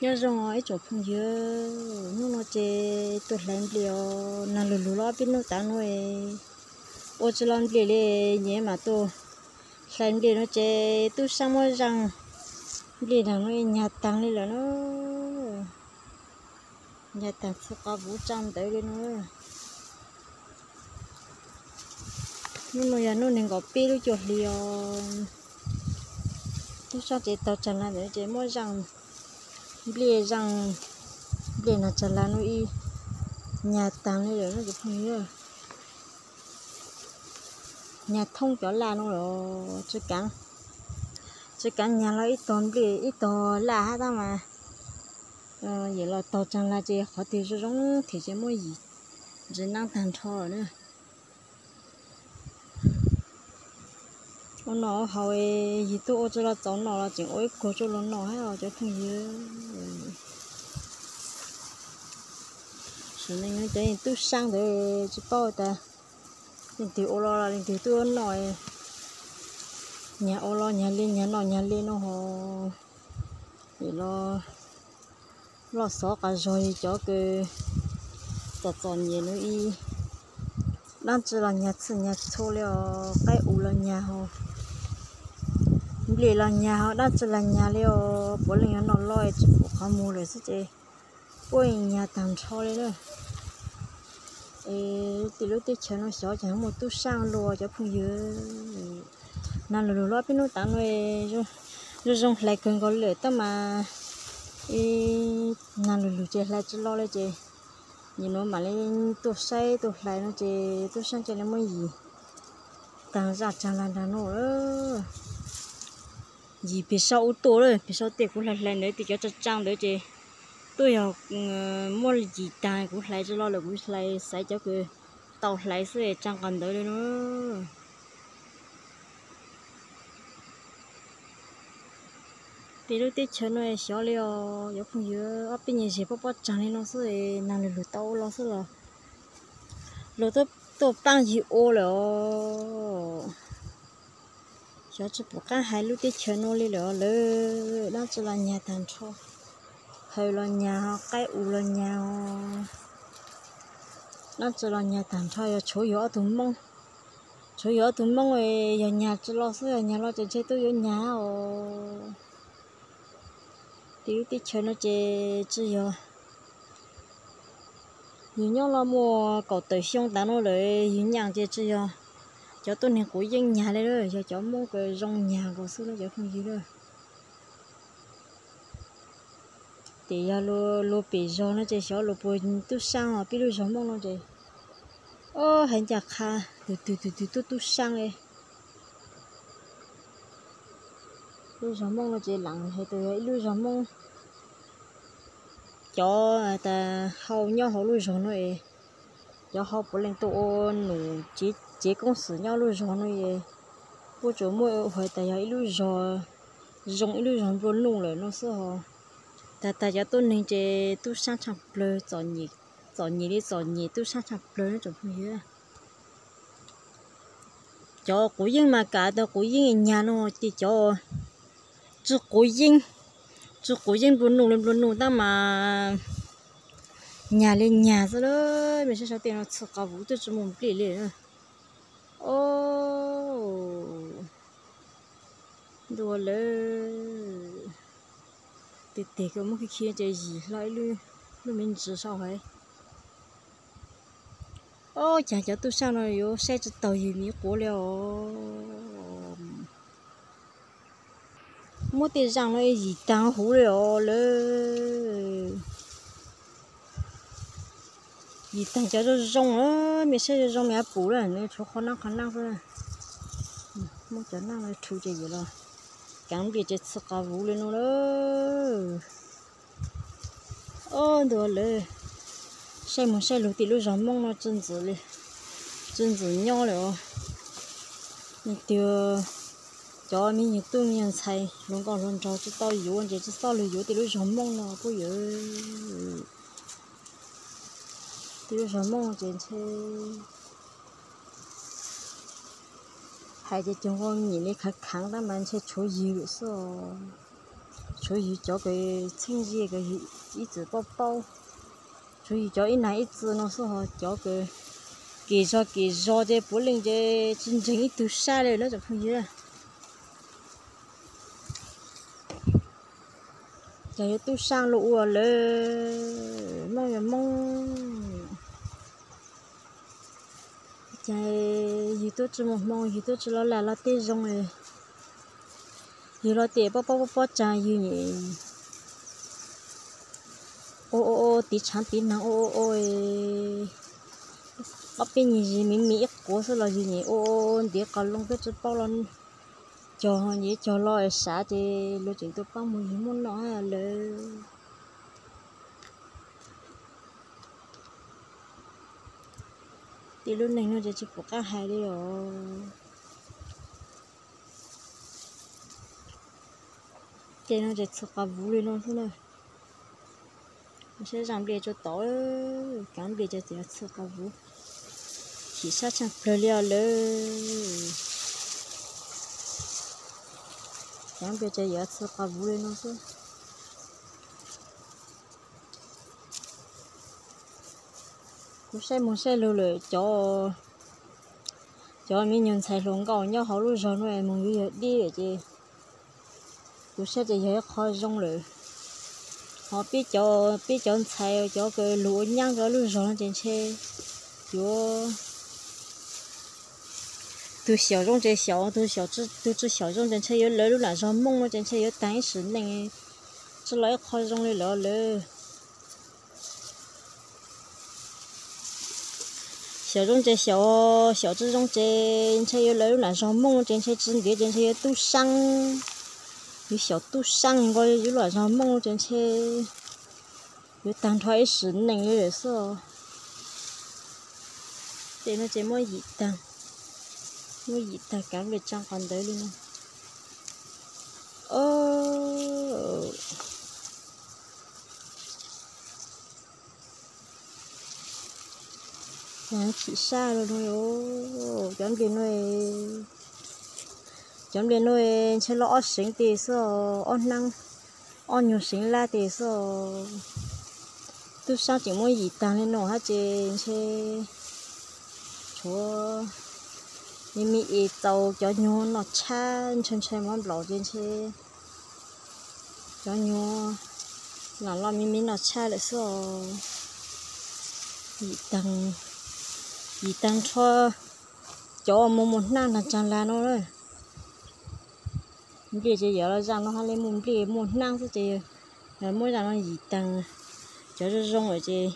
Nyob zoo ib tsoom phooj ywg, hnub no ces tuaj hlais nplias os, nag lug lug los peb hnub tav no ua tsis los nplias li, nyias mam tuaj hlais nplias no ces tub saab muab zaaj nplias nag no nyag taag li lawm na. Nyag taag txhua qhov vuv tsaa ntawd li no. Hnub no yog hnub nees nkaum peb lub cuaj hli os. Tub saab ces taug tsaag laj ntawd ces muab zaaj nplias, zaaj nplias nag tsaag laj no ib nyag taag li lawm no cov phooj ywg. Nyag thoob cov laj no lawm, tsis kaav, tsis kaav nyag los ib tog nplias ib tog laj hab tab mas yam los taug tsaag laj ces qhov twg zoo zoo them ces muab yim ntsis naab taag nrho lawm na. Ua noj ua haus, yim tug ua tsis los txaus noj los tseem ua ib kuag tsuj los noj hab os cov phooj ywg. Sim neej cov tub saab ntawd tsis paub tas leej twg ua los leej twg tuaj noj, nyag ua los nyag li, nyag noj nyag li no ho. Yim los loj xov qas zog li cov kws txom txom nyem no ib, dlaab tsi los nyag txhij nyag txhua li os, qaib u los nyag ho, nplias los nyag ho, dlaab tsi los nyag li os. Puav leej yog noj loj tsis pum qhov muag lawm xwb ces puab nyag taag nrho li na. Es tim lub teb chaws no xyov cas muaj tub saab luaj cov phooj ywg. Nag lug lug los peb hnub tav no zoo zoo hlais kawg nkaus lawm tab mas ib nag lug lug ces hlais tsis los li ces nim nuav mam li tuaj saib tuaj hlais no ces tub saab ca le muab yim taag zaj tsaag laj nraag no. Yim peg saum ub tuaj lawm, peg saum tej kuv hlais hlais ntawd tej cov tsaa tsaa ntawd ces tuaj yog muab yim taag kuv hlais tsis los lawm kuv hlais xaiv cov kws tau hlais xwb tsaa qhov ntawd li no. Tim lub teb chaws no xyov li os cov phooj ywg, ob peb nyuag zig pob pob tsaag li no xwb, nag lug lug tau ua los xwb los luag tuaj paab yig ua lawm os. Xyov tsis pum qaab hais lub teb chaws no li lawm lawm, dlaab tsi los nyag taag nrho, hawv los nyag ho, qaib u los nyag ho, dlaab tsi los nyag taag nrho. Yog tshuav yug ob tug moob, tshuav yug ob tug moob yog nyag tsis los xwb, yog nyag los ces ntshe tuaj yuav nyag os. Tim lub teb chaws no ces tsis yog, yug nyob los muaj kaum tawm xyoo tav no lawm, yug nyaam ces tsis yog cov tuab neeg quav yeeb nyag li, yog cov moob kws zoo nyag nkaus xwb na cov phooj ywg. Ces yog luag pem zog no ces xyov luag puas tub saab os, peb lub zog moob no ces, o, hais ncaj qha tug twg tug twg tub tub saab li. Lub zog moob no ces laam hais tas yog ib lub zog moob, cov tas hau nyob hauv lub zog no es, cov hau puav leej tuaj ua num cev koob xwm nyob lub zog no es, puab tsuas muaj hais tas yog ib lub zog zoo, ib lub zog nplua nuj lawm no xwb hos. Tag tag cov tuab neeg ces tub saab tshaaj plawg, txom nyem li txom nyem, tub saab tshaaj plawg na tsoom phooj ywg. Cov quav yeeb mas kav tas quav yeeb nyag no ces cov tsi quav yeeb, tsi quav yeeb nplua nuj li nplua nuj tab mas nyag li nyag xwb lawm. Mej saib sau tej no txhua qhov vuv twb tsi muaj nplij li. O, ntuj lawm, tes tes kawg muab khi khi ces yim hlo ib lub me ntsis sau hais. O, cas cov tub saab no yuav saib tsi taug yim miv quav li os. Muab tej zaaj no yim taag huv li os lawm. Yim taag cov zoo zoo, mej saib zoo zoo mej yuav pum lawm, nws tshuav qhov naab qhov naab xwb. Muab cov naab no rhu ces yim los kaav nplij ces txhua qhov vuv li no lawm. O, ntuj lawm, saib moog saib lug tim lub zog moob no tsi ntxim li, tsi ntxim nyob lawm os. Leej twg cov me nyuag tub me nyuag ntxhais hluas nkauj hluas nraug tsi tau yuav ces tsi txhob lug yuav tim lub zog moob no puab yuav. Tim lub zog moob ces ntshe hais ces cov nquag nyim li khaav khaav tab mas ntshe tshuav ywg lawm xwb os. Tshuav yus cov kws txheej ze kws yus ib txwm paub paub, tshuav yus cov ib nag ib txwm no xwb, ho cov kws kim zog kim zog ces puav leej ces tsis ntseeg ib tug sab li na tsoom phooj ywg. Ces yuav tub saab luag ua lawm, Moob yuav Moob. Ces yus tuaj tsi muaj hmoo, yus tuaj tsi los lam los tej zoo, yus los tias pob pob pob pob tsaag yus nim ua ua ua tiv tshaav tiv naag ua ua ua, ob peb nyuag zis miv miv ib quav xwb los yus nim ua ua ntiv qos loo peb tsi paub los cog, nyiav cog los sav ces luag tseem tuaj paab moog yug muaj noj lawm. Tej lub neej no ces tsis pum qab hais li os. Tej no ces txhua qas vuv li no xwb na. Saib zaaj npliaj tsuas tod, kaav npliaj ces txhua qas vuv. Chim sab tshaaj plawg li os lawm. Kaav npliaj ces yuav txhua qas vuv li no xwb. Kuv saib moog saib lug lawm cov, cov me nyuag ntxhais hluas nkauj nyob hauv lub zog no moog yuav yog dib lawm ces kuv saib ces yog ib qho zoo lawm. Ho peb cov, peb cov ntxhais cov kws lug ua nyaab rau lub zog no ces ntshe yuav tug xyaum zoo ces xyaum, tug xyaum, tug tsi xyaum zoo ces ntshe yuav lawv lub lam zog Moob no ces ntshe yuav taag ib sim neej tsi los ib qho zoo li lawm lawm. Xyaum zoo ces xyaum, xyaum tsi zoo ces ntshe yuav lawv lub lam zog Moob ces ntshe tsi ntiav ces ntshe yuav tub saab. Yuav xyaum tub saab nkaus yuav lub lam zog Moob ces ntshe yuav taag nrho ib sim neej li lawm xwb. Tej no ces muab yim taag, muab yim taag kaav npliaj tsaa qhov ntawd li no. Chim sab lug no, cov npliaj no, cov npliaj no ntshe loj ob seev tes xwb, ob hnab, ob nyuag seev lab tes xwb. Tub saab tseem muab yim taag li no hab ces ntshe tshuav me me es txaus cov nyuag noj tshab ntshe ntshe mov nplaum ces ntshe cov nyuag lam los me me noj tshab lawm xwb os. Yim taag, yim taag nrho cov muaj muaj hnab nraag tsaag lag no. Npliaj ces yuav los zaaj no hab li, muaj npliaj muaj hnab xwb ces muab zaaj no yim taag. Cov zoo zoo lawm ces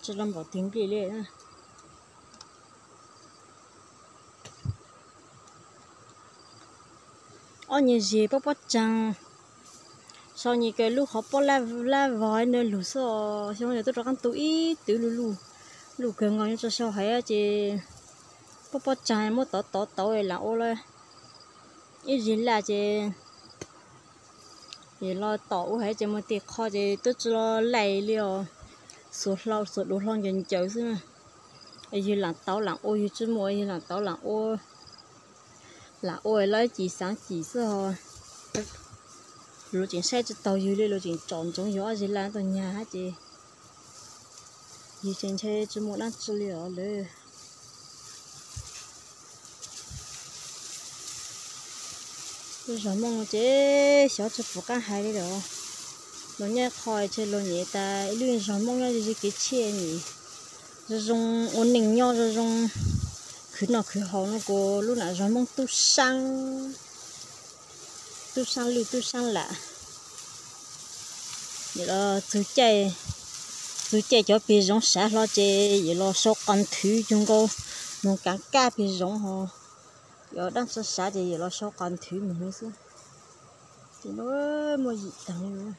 tsi los npaum twg npliaj li. Ob nyuag zis pob pob tsaag, sau nyuag kawg lub qhov pob lab vog nws lug xwb os. Xyoo no tuaj rov qaab tu ib twv luj luj, luj kawg nkaus, nyob tso sau haiv ces pob pob tsaag muab tov tov tauv lam ua lawm. Ib zig laj ces es los tom ua haiv ces muaj tej qho ces twb tsi los laij li os. Xuas hlau xuas duav hlau ncaws ncaws xwb na. Yug lam tauv lam ua, yug tsi muaj yug lam tauv lam ua, lam ua los ib cim xaav cim xwb os. Luag tseem saib tsi taug yug li, luag tseem tsom ntsoov yug ob zig laj tau nyag hab ces yug ces ntshe tsi muaj dlaab tsi li os lawm. Lub zog Moob no ces xyov tsi pum qab hais li lawm. Luag nyob qho ces luag nyem tas ib lub zog Moob nyob ze kev tshiab nyem, zoo zoo ua neej nyob, zoo zoo khwv noj khwv haus no kuj lub lam zog Moob tub saab, tub saab lwj tub saab lam. Yam los txug caij, txug caij cov peg zoov sav hlo ces yam los sau qos nthwv cug nkaus moog kaav kab peg zoov ho. Yog dlaab tsi sav ces yam los sau qos nthwv moog li xwb. Ces muaj yim taag li.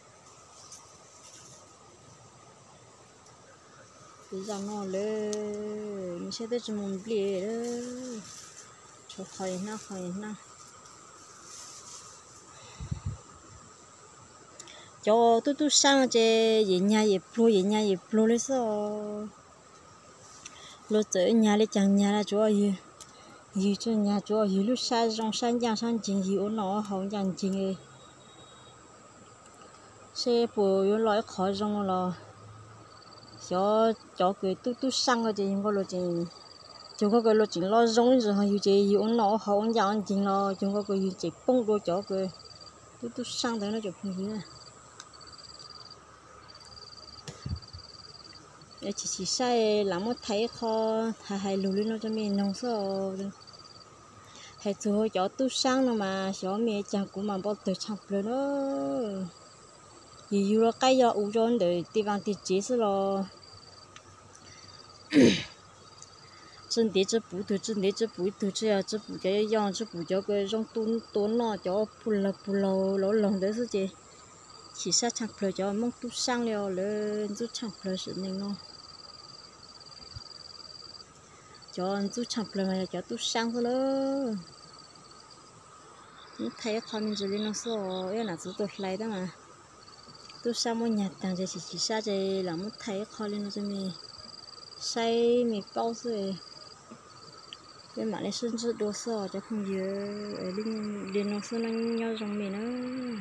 Ces zaaj no lawm, ntshe twb tsi muaj npliaj, tshuav qhov hnab qhov hnab. Cov tub tub saab ces yim nyag yim pluag, yim nyag yim pluag li xwb os. Luag txawm nyag li caag nyag los tsuav yug, yug tsuav nyag tsuav yug lub sab zoo sab ncaaj sab nceeg, yug ua noj ua haus ncaaj nceeg. Seb puas yuav los ib qho zoo los xyov cov kws tub tub saab ko ces yug nkaus luag tseem, yug nkaus luag tseem los zoo ib ntsis, ho yug ces yug ua noj ua haus ua ncaj ua nceeg los yug nkaus yug tseem poob dua cov kws tub tub saab ntawd no cov phooj ywg. Tsis tsis saib lam muab thaij ib qho, hais hais lug li no rau mej noog xwb. Hais txug cov tub saab no mas xyov mej caag kuv mas npau tawg tshaaj plawg na. Yug yug los qaib yog u rau ntawm tej vaaj tej tsev xwb los tsi ntev tsi pum tug, tsi ntev tsi pum ib tug, tsi yog tsi pum cov yog yog tsi pum cov kws zoo tu tua noj cov pug laug pug laug laug laug ntawd xwb ces chim sab tshaaj plawg cov Moob tub saab li os, lawv ntxub tshaaj plawg sim neej no. Cov ntxub tshaaj plawg mas yog cov tub saab xwb lawm. Muab thaij ib qho me ntsis li no xwb os, ib nam txiv tuaj hlais tab mas tub saab muab nyag taag ces chim chim sab ces lam muab thaij ib qho li no rau mej saib mej paub xwb. Peb mam li sib ntsib dua xwb os cov phooj ywg, li no xwb nyob zoo mej nawb.